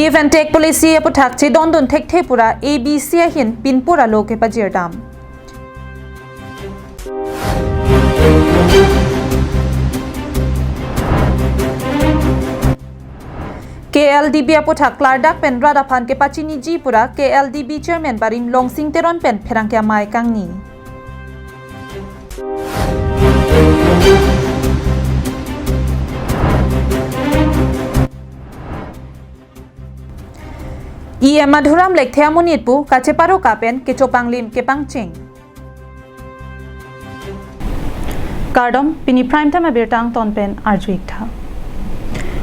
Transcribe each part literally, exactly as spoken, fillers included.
Give and take policy aputhak chedondun thekthe pura A B C ahin pinpur alo kepajirdam. K L D B aputhak klardak pen rat aphan kepachiniji pura K L D B chairman barim Longsing Teron pen pherangke amei kangni. E M Madhuram Lekthe amonit pu kacheparoka pen kechopanglim kepangcheng. Kardom, pini prime time abirta angton pen arju-ik tha.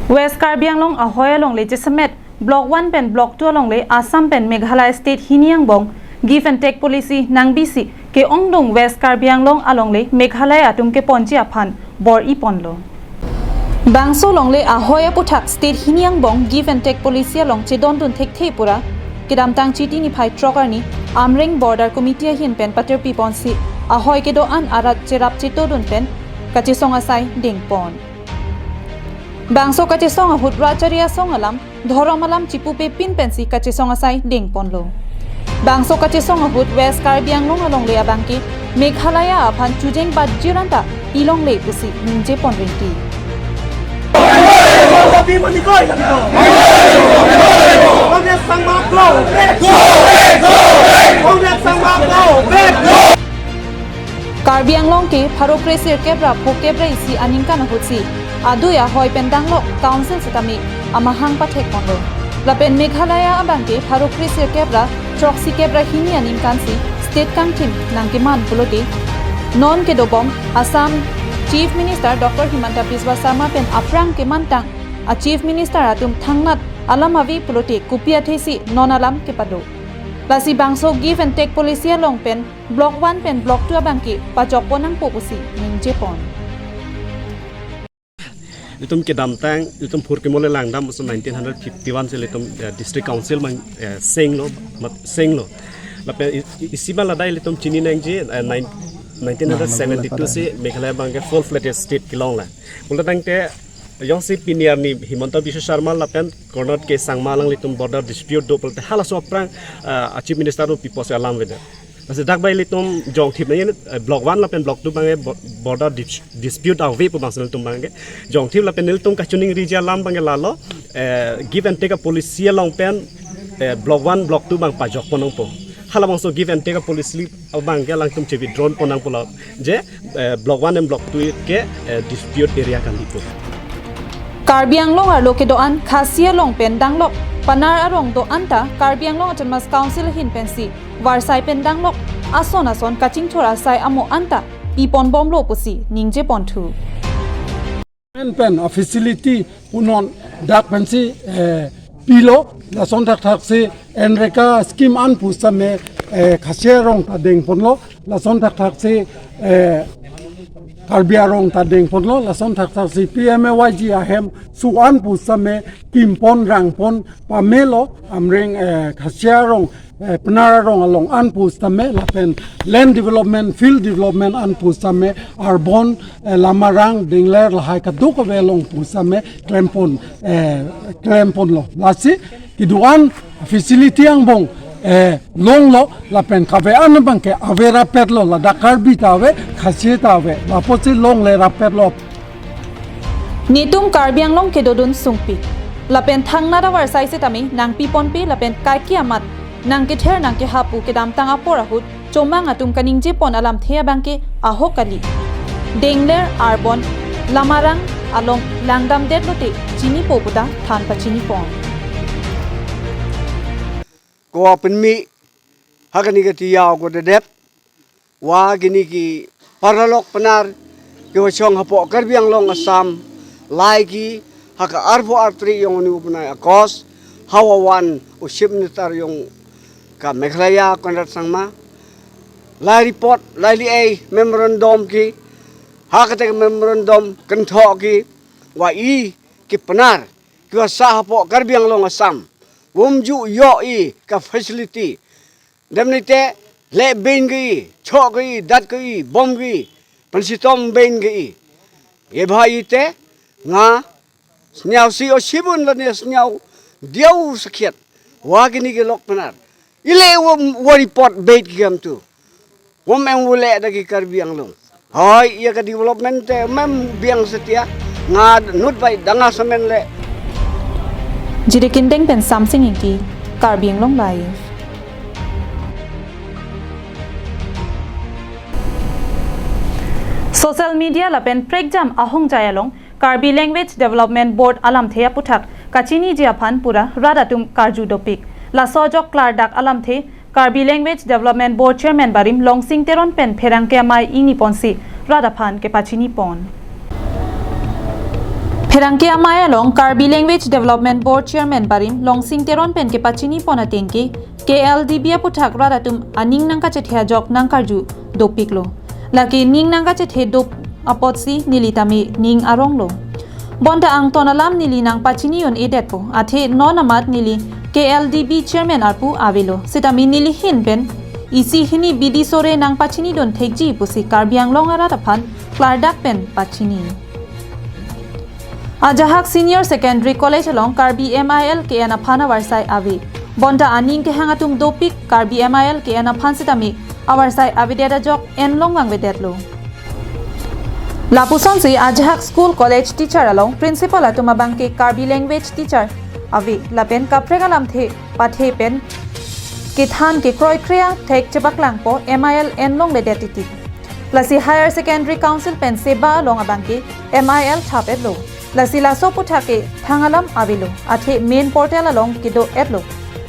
West Karbi Anglong ahoi alongle jasemet Block one pen Block two alongle Assam pen Meghalaya state hini angbong give and take policy nangbisi ke-ongdung West Karbi Anglong alongle Meghalaya atum keponji aphan bor-iponlo. Bangso alongle ahoi aputhak state hini angbong give and take policy along chedondun thekthe pura kedamtang Chiti niphai throk arni Amreng Border Committee ahin pen patirpiponsi ahoi kedo-an arat cherap chetodun pen kachesong asai dengpon. Bangso kachesong ahut rat chari asong alam, dhorom alam chipupepin pensi kachesong asai dengponlo. Bangso kachesong ahut West Karbi Anglong alongle abangke Meghalaya aphan chujeng batjir anta pilongle pusi ningjepon rinti. Karbi Anglong ke pharo kresirkep ra phokep ra isi aningkan ahutsi adui ahoi pen danglok council setame amahang pathekponlo. Lapen Meghalaya abangke pharo kresirkep ra throksikep ra hini aningkansi state kangthim nangkeman pulote non kedobom Assam Chief Minister Doctor Himanta Biswa Sarma pen aphrang kemantang a Chief Minister atum thangnat alam ave pulote kopi athesi non alam kepado. Lasi bangso give and take policy along pen Block one pen Block two abangke pajokpon nangpo pusi ningjepon. Itum kedamtang, itum phurkimo le langdam, so nineteen hundred fifty-one si itum, eh, District Council mang, eh, senglo, mat, senglo. Lapen i-, i-, isi ba ladai itum chini nangji, eh, nine-, nineteen hundred seventy-two si Meghalaya abangke full-fledged state kelong la. Pulo tangte, jongsi pini arni Himanta Biswa Sarma lapen Conrad K Sangma alanglitum border dispute do pulote halaso aphrang, eh, a Chief Minister atum pipo si alam avedet. Lasi dak bai ilitum jongthip nangji, eh, Block one lapen Block two abangke bo-, border dis-, dispute ave pu bangsi ilitum abangke jongthip lapen ilitum kachiningriji alam abangke lalo, eh, give and take a policy along pen, eh, Block one, Block two abang pajokpon nangpo. Halabangso give and take a policy abangke alangtum che-withdraw pon nangpo lo je, eh, Block one and Block two ke, eh, dispute area kalipo. Karbi Anglong arlo kedo-an Khasi along pen danglok Panar arong do-an ta Karbi Anglong Autonomous Council ahin pensi varsai pen danglok ason ason kachingthur asai amo anta piponbomlo pusi ningjeponthu. Pen pen a facility punon dak pensi, eh, pilo, lason thakthaksi NREGA scheme an pu same, eh, Khasi arong ta dengponlo, lason thakthaksi, eh, Karbi arong ta dengponlo, lason thakthaksi P M A Y G ahem su an pu same kimpon rangpon pamelo, Amreng, eh, Khasi arong, eh, Panar arong along an pu same lapen land development, field development an pu same Arbon, eh, Lamarang, Dengler lahai kadokave along pu same klempon, eh, klemponlo. Lasi kedo-an facility angbong, eh, longlo lapen kave an abangke ave rapetlo, ladak Karbi ta ave, Khasi ta ave, lapusi longle rapetlo. Netum Karbi Anglong kedodun sungpik. Lapen thangnat avarsai setame nangpiponpe lapen kaike amat nangkether nangkehap pu kedamtang apor ahut chomang atum kaningjepon alamthe abangke ahok kali. Dengler, Arbon, Lamarang along langdamdetlote chinipo puta than pachinipon. Ko apinmi hakani ketiyaw ko dedep, wa kini ki paralok Panar kevachong hapo Karbi Anglong Assam, lai ke haka arvo artri yong uni upunai August, hawa wan o Chief Minister yong ka Meghalaya Conrad Sangma, lai report, lai li-ei memorandum ke, hakatek memorandum kentho ke, wa i ke Panar kevasa hapo Karbi Anglong Assam, womju yo i ka facility, damnite le bein ke i, cho ke i, dat ke i, bom ke i, pensitom bein ke i. Ye bhai te, nga sniaw si o sibun lani sniaw Diau sakhiat. Wa kini kelok penar. Ile wa, wa report bait kiam tu. Wam em wule da ki Karbi Anglong. Hoi, iya ka development te mem biang setia. Nga nut bai danga semen le. Jide Kindeng pen Samsing Ingti, Karbi Anglong Live. Social media lapen prekjam ahongjai along Karbi Language Development Board alamthe aputhak kachiniji aphan pura rat atum karju dopik. Laso ajok klardak alamthe Karbi Language Development Board Chairman barim Longsing Teron pen pherangke amei ingni ponsi rat aphan kepachini pon. Pherangke amei along Karbi Language Development Board Chairman barim Longsing Teron pen kepachini pon atengke K L D B aputhak rat atum aning nangkachethe ajok nangkarju dopiklo. Lake ning nangkachethe dop apotsi neli tame ning aronglo. Bonta angton alam neli nangpachini un-edetpo. Athe non amat neli K L D B chairman arpu avelo. Sitame neli hin pen isi hini bidi sore nangpachinidun thekji pusi Karbi Anglong arat aphan klardak pen pachini. Ajahak Senior Secondary College along Karbi M I L K N aphan avarsai ave. Bonta aning kehang atum dopik Karbi M I L K N aphan sitame avarsai avedet ajok enlong vangvedetlo. Lapusonsi ajahak school college teacher along principal atum abangke Karbi language teacher ave lapen kaprek alamthe pathe pen kethan kekroikre athek chepaklangpo M I L enlongledet titi. Lasi Higher Secondary Council pen SEBA along abangke M I L thap-etlo. Lasi laso aputhak ke thang alam avelo. Athe main portal along kedo-etlo.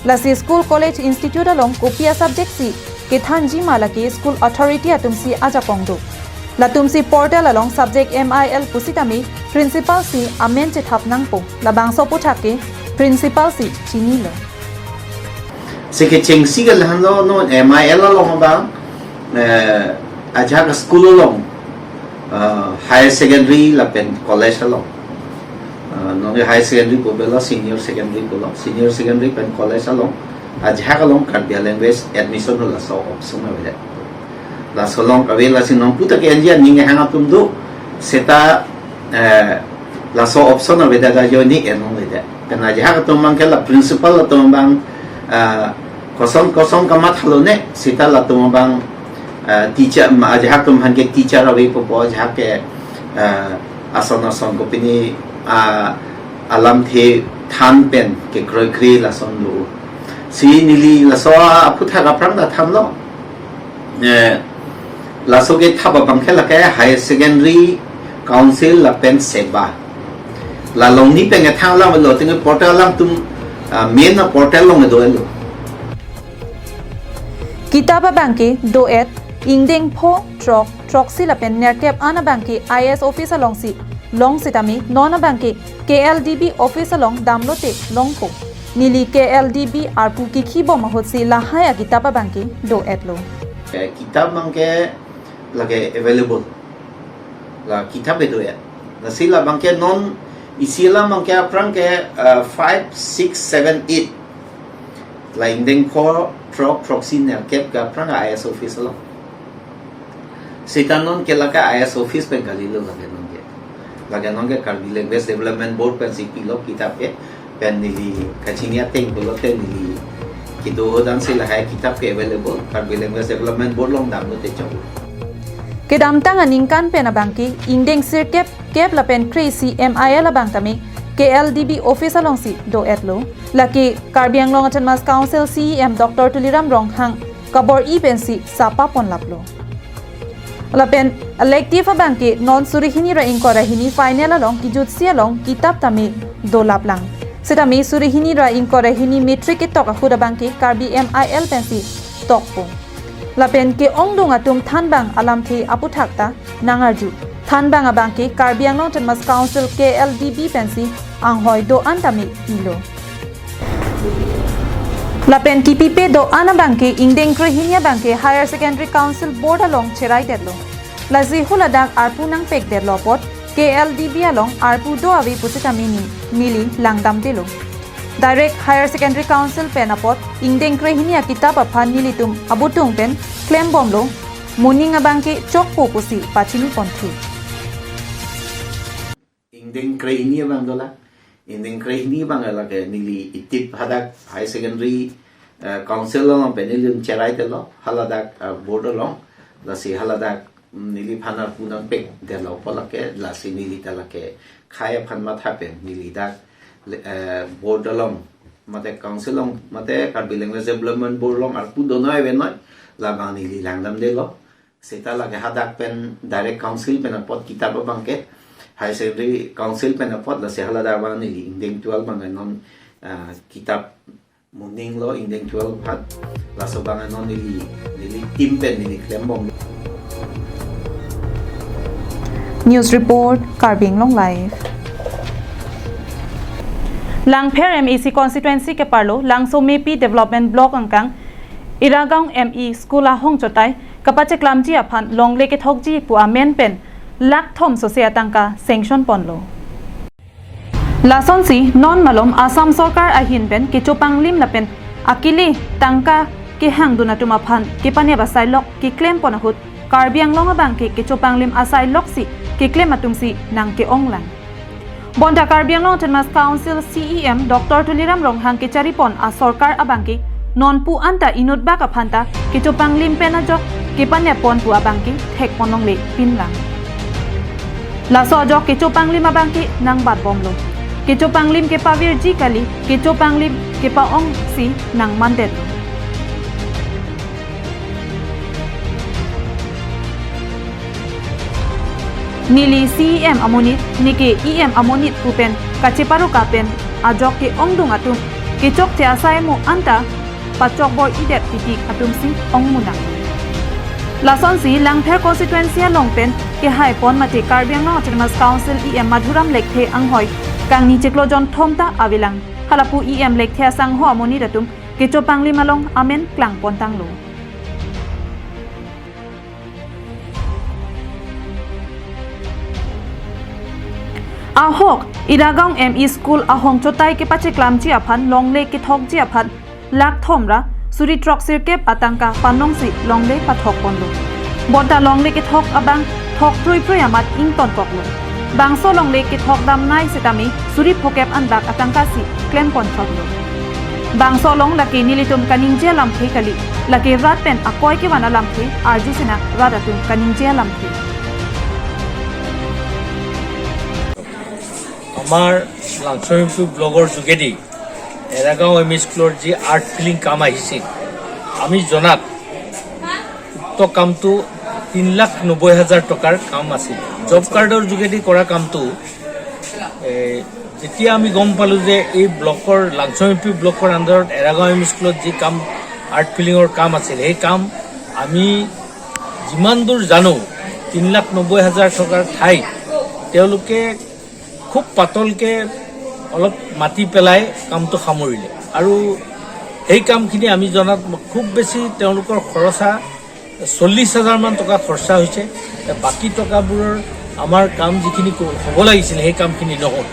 Lasi school college institute along kopi a-subject si kethanji ma lake school authority atumsi ajakong do. Latumsi portal along subject M I L pusitame principal si amen chethap nangpo. Labangso aputhak ke principal si chinilo. Si kechengsi ke lahenlo non M I L along abang, eh, ajahak school along, eh, higher secondary lapen college along. Eh, non higher secondary pu bela senior secondary pulo, senior secondary pen college along. Ajahak along Karbi language admission ho laso option avedet. Laso along ave lasi non puta ke enji aning kehang atum do. Seta, eh, laso option avedet ajoine enlongledet. Pen ajahak atum abangke la principal atum abang, eh, koson koson kamathalo ne seta latum abang, eh, teacher ma ajahak atum aphan ke teacher avepo, ajahak ke, eh, ason ason kopine, ah, alamthe than pen kekroikre lason do. Si neli laso aputhak aphrang ta thanlo. Eh, laso kethap abangke lake Higher Secondary Council lapen SEBA. La along ni pen kethang alam lo, tengke portal alangtum, ah, main a-portal along do-etlo. Kitab abangke do-et, ingdeng pho throk, throksi lapen nerkep an abangke I A S office alongsi long sitame non abangke K L D B office along damlote longpo. Neli K L D B arpu kikhi bom ahutsi lahai akitab abangke do-etlo. Eh, kitab abangke lake available. La kitab ke do-et. Lasi labangke non isi alam abangke aphrang ke, eh, five, six, seven, eight. La ingdeng pho throk, throksi nerkep ke aphrang I A S office along. Seta non ke lake I A S office pen kalilo lake non ke. Lake non ke Karbi Language Development Board pensi pilo kitab ke, pen neli kachini ateng pulote neli kedo ahodang si lahai kitab ke available, Karbi Language Development Board along damlote chok. Kedamtang aningkan pen abangke ingdeng sirkep kep lapen kre-isi M I L abang tame K L D B office alongsi do-etlo. Lake Karbi Anglong Autonomous Council C E M Doctor Tuliram Ronghang kabor-i pensi sapa ponlaplo. Lapen elective abangke non suri hini ra ingkoi ra hini final along kejutsi along kitab tame dolaplang. Sitame suri hini ra ingkoi ra hini matric ketok ahut abangke Karbi M I L pensi tokpo. Lapen ke-ongdung atum thanbang alamthe aputhak ta nangarju. Thanbang abangke Karbi Anglong Autonomous Council K L D B pensi anghoi do-an tame pilo. Lapen kipipe do-an abangke ingdeng krehini abangke Higher Secondary Council Board along cheraidetlo. Lasi huladak arpu nangpekdetlo apot K L D B along arpu do-ave pusitame ni neli langdamdelo. Direct Higher Secondary Council pen apot ingdeng krehini akitab aphan nelitum abutung pen klembomlo, moning abangke chokpo pusi pachini ponthu. Ingdeng krehini abang dola. Ingdeng krehini abang lake neli itip hadak higher secondary, eh, council along pen neli cherai telo, haladak, eh, board along, lasi haladak, mm, neliphan arpu nangpek detlo pu lake, lasi neli ta lake khei aphan matha pen neli dak, eh, board along, mate council along, mate Karbi Language Development Board along arpu do noi ave noi, labang neli langdamdetlo. Seta lake hadak pen direct council pen apot kitap abang ke, higher secondary council pen apot, lasi haladak abang neli ingdeng twelve abang non, ah, kitap moning lo ingdeng twelve aphan, laso abang non neli, neli team pen neli klembom. News report, Karbi Anglong Live. Langpher M A C constituency keparlo Langsomepi Development Block angkang Iragaon M E School ahong chotai kapacheklamji aphan longle kethokji pu amen pen lakh thom sose atangka sanction ponlo. Lasonsi non malom Assam sorkar ahin pen kechopanglim lapen akili tangka kehangdun atum aphan kepanep asai lok keklem pon ahut Karbi Anglong abang ke kechopanglim asai loksi keklem atumsi nangke-onglang. Bonta Karbi Anglong Autonomous Council C E M Doctor Tuliram Ronghang kechari pon asorkar abang ke nonpu anta inutbak aphan ta kechopanglim pen ajok kepanep pon pu abang ke thek pon longle pinlang. Laso ajok kechopanglim abang ke nangbatbomlo. Kechopanglim kepavirji kali, kechopanglim kepa-ongsi nangmandetlo. Neli C E M amonit, neke E M amonit pu pen kacheparuka pen ajok ke-ongdung atum kechokche asai mo anta pachokbor-idet titi atumsi ongmunang. Lasonsi Langpher constituency along pen kehai pon mate Karbi Anglong Autonomous Council E M Madhuram Lekthe anghoi kangni chiklo jonthom ta avelang. Halapu E M Lekthe asangho amonit atum kechopanglim along amen klang pontanglo. Ahok, Iragaon M E School ahong chotai kepacheklamji aphan longle kethokji aphan lakh thom ra suri throksirkep atangka panongsi longle pathok ponlo. Bonta longle kethok abang thok pruiprui amat ingtonkoklo. Bangso longle kethok damnai setame suri phokep anbak atangkasi klem ponchotlo. Bangso along lake nelitum kaningje alamthe kali, lake rat pen akoi kevan alamthe arju sinang rat atum kaningje alamthe. আমাৰ লাংচমিপি ব্লকৰ যোগেদি এৰাগাঁও M E স্কুলৰ যি art feeling কাম আহিছিল, আমি জনাত উক্ত কামটো তিন লাখ নব্বৈ হাজাৰ টকাৰ কাম আছিল। জব কাৰ্ডৰ যোগেদি কৰা কামটো, এ, যেতিয়া আমি গম পালোঁ যে এই ব্লকৰ, লাংচমিপি ব্লকৰ আণ্ডাৰত এৰাগাঁও এম ই স্কুলত যি কাম, আৰ্ট ফিলিঙৰ কাম আছিল, সেই কাম আমি যিমান দূৰ জানো, তিন লাখ নব্বৈ হাজাৰ টকাৰ ঠাইত তেওঁলোকে খুব পাতলকে অলপ মাটি পেলাই কামটো সামৰিলে। আৰু সেই কামখিনি আমি জনাত খুব বেছি তেওঁলোকৰ খৰচা চল্লিছ হাজাৰমান টকা খৰচা হৈছে। বাকী টকাবোৰৰ আমাৰ কাম যিখিনি ক-, হ'ব লাগিছিল, সেই কামখিনি নহ'ল।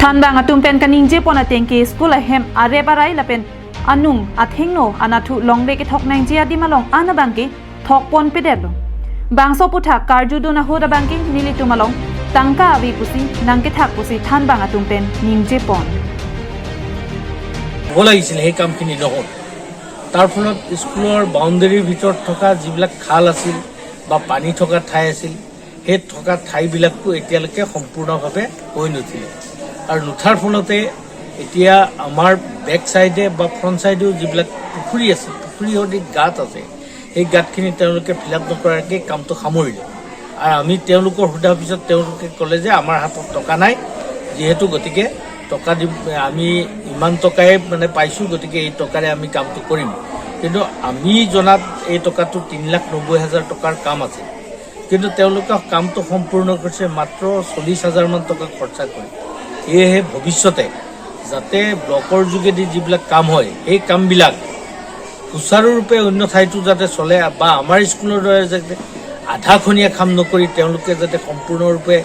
Thanbang atum pen kaningje pon ateng ke school ahem arep arai lapen anung athengno anatthu longle kethok nangji adim along an abang ke thok ponpedetlo. Bangso aphuthak karjudun ahut abang ke nelitum along tangka ave pusi nangkethak pusi thanbang atum pen ningje pon. হ'ব লাগিছিল, সেই কামখিনি নহ'ল। তাৰ ফলত স্কুলৰ বাউণ্ডেৰীৰ ভিতৰত থকা যিবিলাক খাল আছিল বা পানী থকা ঠাই আছিল, সেই থকা ঠাইবিলাকতো এতিয়ালৈকে সম্পূৰ্ণভাৱে হৈ নুঠিলে। আৰু নুঠাৰ ফলতে এতিয়া আমাৰ বেক চাইডে বা ফ্ৰণ্ট চাইডেও যিবিলাক পুখুৰী আছে, পুখুৰী সদৃশ গাঁত আছে, সেই গাঁতখিনি তেওঁলোকে ফিল আপ নকৰাকৈ কামটো সামৰিলে। আৰু আমি তেওঁলোকক সোধাৰ পিছত তেওঁলোকে ক'লে যে আমাৰ হাতত টকা নাই, যিহেতু গতিকে টকা দি, আমি ইমান টকাই মানে পাইছোঁ, গতিকে এই টকাৰে আমি কামটো কৰিম। কিন্তু আমি জনাত এই টকাটো তিন লাখ নব্বৈ হাজাৰ টকাৰ কাম আছে, কিন্তু তেওঁলোকে কামটো সম্পূৰ্ণ কৰিছে মাত্ৰ চল্লিছ হাজাৰমান টকা খৰচা কৰি। সেয়েহে ভৱিষ্যতে যাতে ব্লকৰ যোগেদি যিবিলাক কাম হয়, সেই কামবিলাক সুচাৰুৰূপে অন্য ঠাইতো যাতে চলে বা আমাৰ স্কুলৰ দৰে যাতে আধাখনীয়া কাম নকৰি তেওঁলোকে যাতে সম্পূৰ্ণৰূপে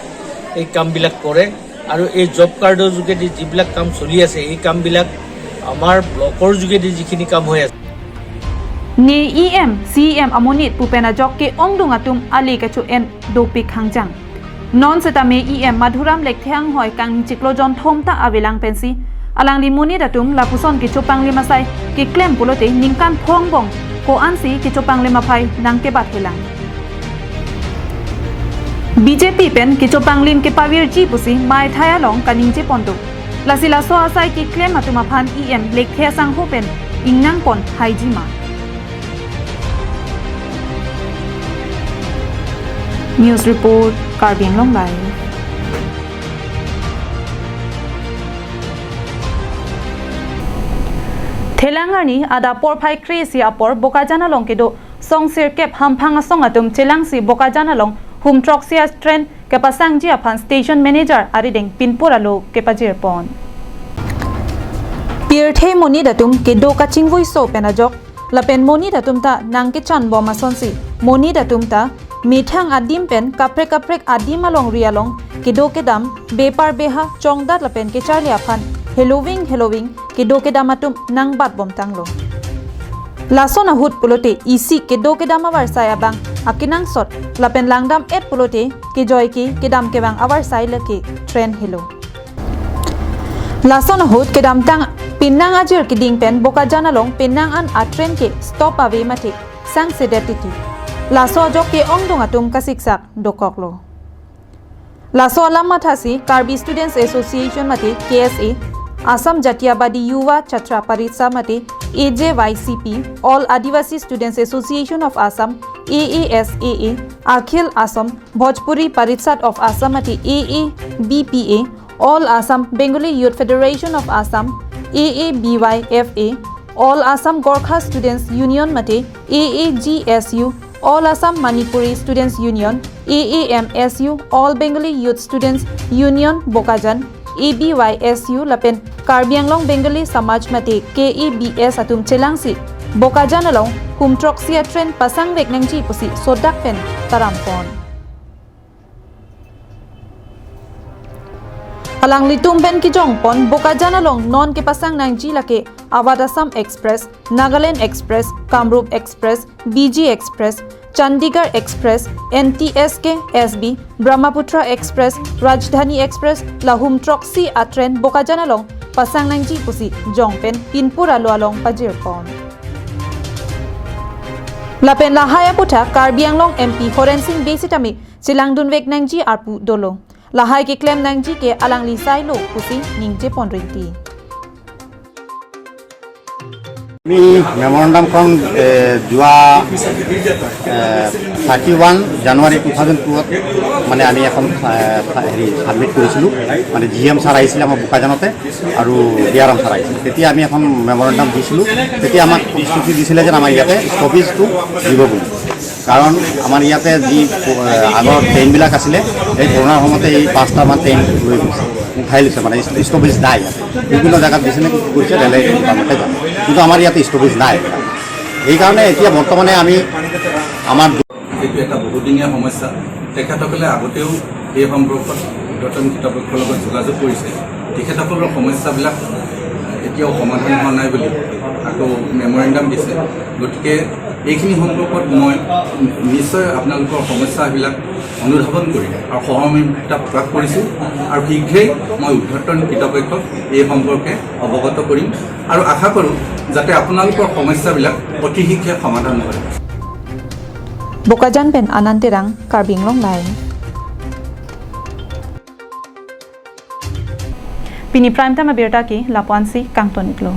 এই কামবিলাক কৰে আৰু এই জব কাৰ্ডৰ যোগেদি যিবিলাক কাম চলি আছে, এই কামবিলাক আমাৰ ব্লকৰ যোগেদি যিখিনি কাম হৈ আছে। Ne E M, C E M amonit pu pen ajok ke-ongdung atum ale kacho-en dopik hangjang. Non setame E M Madhuram Lekthe anghoi kangni chiklo jonthom ta avelang pensi alangli monit atum lapuson kechopanglim asai keklem pulote ningkan phongbong ko-ansi kechopanglim aphai nangkebat helang. B J P pen kechopanglim kepavirji pusi maithai along kaningje pon do. Lasi laso asai keklem atum aphan E M Lekthe asangho pen ingnang pon haiji ma. News report, Karbi Anglong Live. Thelang arni adap porphai kre-isi apor Bokajan along kedo song sirkep hamphang asong atum chelangsi Bokajan along hum throksi a-train kepasangji aphan station manager arideng pinpur alo kepajir pon. Pirthe monit atum kedo kachingvui so pen ajok lapen monit atum ta nangkechan bom asonsi monit atum ta methang adim pen kaprek kaprek adim alongri along kedo kedam bepar beha chongdat lapen kecharli aphan heloving heloving kedo kedam atum nangbat bomtanglo. Lason ahut pulote isi kedo kedam avarsai abang akenangsot lapen langdam et pulote kejoi ke kedam kevang avarsai lake train helo. Lason ahut kedamtang Penang ajir keding pen Bokajan along Penang an a-train ke stop ave mate sangsedet titi. Laso ajok ke-ongdung atum kasiksak dokoklo. Laso alam mathasi Karbi Students Association mate K S A, Assam Jatiyabadi Yuva Chhatra Parishad mate A J Y C P, All Adivasi Students Association of Assam, A A S A A, Akhil Assam Bhojpuri Parishad of Assam mate A A B P A, All Assam Bengali Youth Federation of Assam, A A B Y F A, All Assam Gorkha Students Union mate A A G S U, All Assam Manipuri Students Union, A A M S U, All Bengali Youth Students Union Bokajan, A B Y S U lapen Karbi Anglong Bengali Samaj mate K A B S atum chelangsi Bokajan along hum throksi a-train pasangvek nangji pusi sodak pen taram pon. Alanglitum pen kejong pon Bokajan along non kepasang nangji lake Awadh Assam Express, Nagaland Express, Kamrup Express, B G Express, Chandigarh Express, N T S K S B, Brahmaputra Express, Rajdhani Express, la hum throksi a-train Bokajan along pasang nangji pusi jong pen pinpur alo along pajir pon. Lapen lahai aputhak Karbi Anglong M P Horen Sing Bey sitame chelangdunvek nangji arpu dolo. Lahai keklem nangji ke alangli sailo pusi ningje pon rinti. আমি মেমৰেণ্ডামখন, এ, যোৱা, uh, thirty one January two thousand টুত মানে আমি এখন, এ, হেৰি ছাবমিট কৰিছিলোঁ। মানে জি এম ছাৰ আহিছিলে আমাৰ বোকাজানতে আৰু বি আৰ এম ছাৰ আহিছিলে। তেতিয়া আমি এখন মেমৰেণ্ডাম দিছিলোঁ। তেতিয়া আমাক প্ৰতিশ্ৰুতি দিছিলে যে আমাৰ ইয়াতে ষ্টপেজটো দিব বুলি। কাৰণ আমাৰ ইয়াতে যি, এ, আগৰ ট্ৰেইনবিলাক আছিলে, এই কৰোণাৰ সময়তে এই পাঁচটামান ট্ৰেইন লৈ গৈছে, উঠাই লৈছে, মানে ষ্টপেজ নাই ইয়াতে। বিভিন্ন জেগাত দিছে নেকি, কি কৰিছে, বেলেগ কামতে যাব। কিন্তু আমাৰ ইয়াতে ষ্টপেজ নাই। সেইকাৰণে এতিয়া বৰ্তমানে আমি আমাৰ এইটো এটা বহুদিনীয়া সমস্যা। তেখেতসকলে আগতেও এই সম্পৰ্কত ঊৰ্ধ্বতন কৰ্তৃপক্ষৰ লগত যোগাযোগ কৰিছে। তেখেতসকলৰ সমস্যাবিলাক এতিয়াও সমাধান হোৱা নাই বুলি আকৌ মেমৰেণ্ডাম দিছে। গতিকে এইখিনি সম্পৰ্কত মই নিশ্চয় আপোনালোকৰ সমস্যাবিলাক অনুধাৱন কৰিম আৰু সহমৰ্মিতা প্ৰকাশ কৰিছোঁ আৰু শীঘ্ৰেই মই ঊৰ্ধ্বতন কৰ্তৃপক্ষক এই সম্পৰ্কে অৱগত কৰিম আৰু আশা কৰোঁ যাতে আপোনালোকৰ সমস্যাবিলাক অতি শীঘ্ৰে সমাধান হয়। Bokajan pen Anand Terang, Karbi Anglong Live. Pini prime time abirta ke lapu-ansi kangton-iklo.